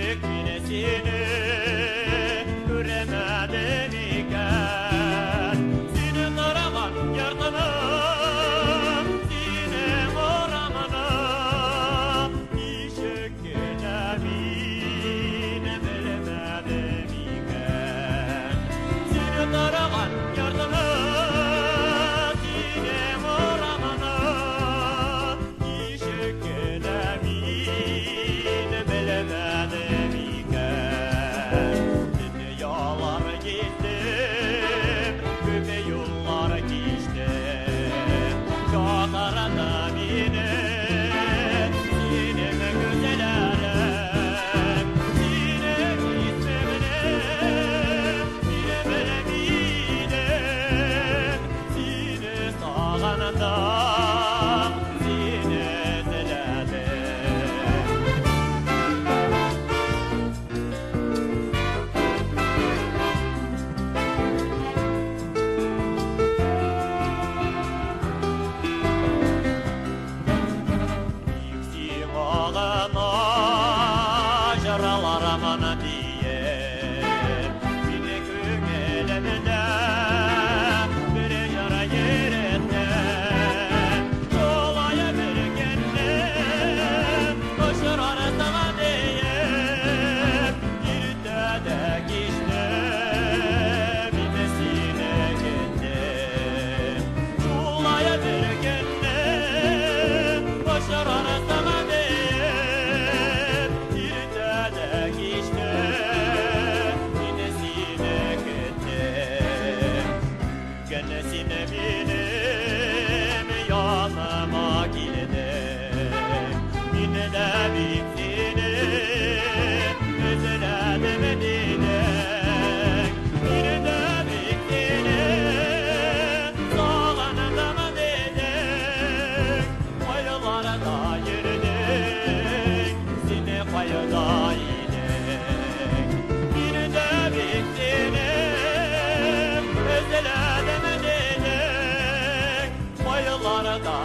Ничек мин сине күрмәдем икән? Сине караган йортны, синең урамны ничек кенә мин белмәдем икән? Сине караган йортны, синең урамны ничек кенә мин белмәдем икән? Дөньялар гиздем, күп юллар кичтем, чакырды мине синең күзләрең, синең исемеңне мин белмидем, сине сагындым, сине эзләдем. Тик сиңа гына җырлармын диеп, мине күңелемдә бер җыр йөреттем. Шулай бер көнне очрарсың диеп, иртә дә кичтә мин сине көттем. Шулай бер көнне очрарсың диеп, иртә дә кичтә мин сине көттем. Бүген син минем яныма килдең, мин дә бит сине эзләдем дидең, мин дә бит сине сагындым дидең. Кайларда йөрдең, син кайда идең? Мин дә бит сине эзләдем дидең, кайларда